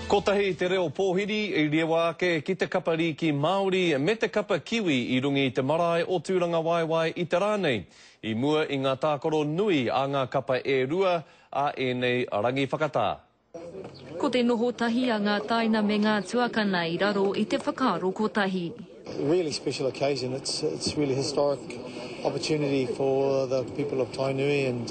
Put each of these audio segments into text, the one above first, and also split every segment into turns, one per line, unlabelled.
Kotahi te reo pōhiri i rewa ake ki te kapa rīki Māori me te kapa Kiwi i runga i te marae o Tūrangawaewae i te rā nei, i mua i ngā tākaro nui a ngā kapa e rua a ēnei rangi whakatā.
Ko te noho tahi a ngā taina me ngā tuakana i raro i te whakaaro kotahi.
Really special occasion, it's it's really historic opportunity for the people of Tainui and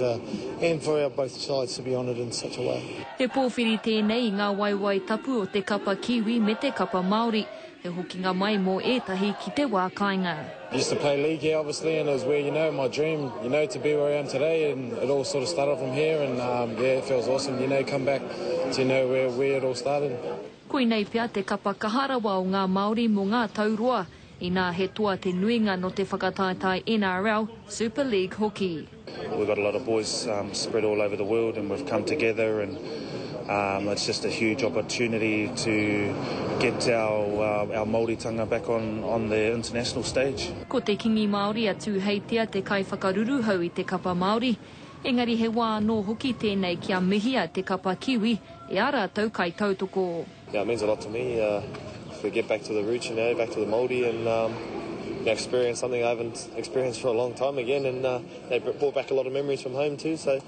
and for our both sides to be honoured in such a way.
He pōwhiri tēnei i ngā waewae tapu o te kapa Kiwi me te kapa Māori, he hokinga mai mō ētahi ki te wā kāinga.
Used to play league here obviously and it was where you know my dream you know to be where I am today and it all sort of started from here and um, yeah it feels awesome you know come back to you know where, where it all started.
Koinei pea te kapa kaha rawa o ngā Māori mō ngā tau roa, inā he toa te nuinga nō te whakataetae NRL, Super League hoki.
We've got a lot of boys um, spread all over the world and we've come together and um, it's just a huge opportunity to get our, uh, our Māoritanga back on, on the international stage.
Ko te Kingi Māori a Tūheitia te kaiwhakaruruhau i te kapa Māori, engari he wā anō hoki tēnei kia mihia te kapa Kiwi e ā rātou kaitautoko.
Yeah, it means a lot to me uh, to get back to the roots, you know, back to the Māori and um, you know, experience something I haven't experienced for a long time again and uh, they brought back a lot of memories from home too, so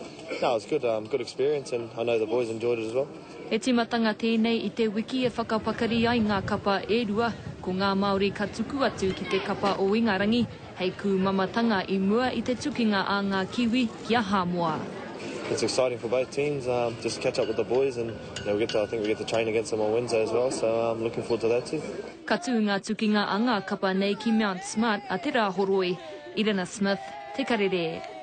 no, it's good, um, good experience and I know the boys enjoyed it as well.
He tīmatanga tēnei i te wiki e whakapakari ai ngā kapa e rua, ko ngā Māori ka tuku atu ki te kapa o Ingarangi hei kūmamatanga i mua i te tukinga a ngā Kiwi ki a Hāmoa.
It's exciting for both teams, um, just to catch up with the boys and you know, we get to, I think we get to train against them on Wednesday as well, so I'm um, looking forward to that too.
Ka tū ngā tukinga a ngā kapa nei ki Mount Smart a Te Rāhoroi. Irina Smith, Te Karere.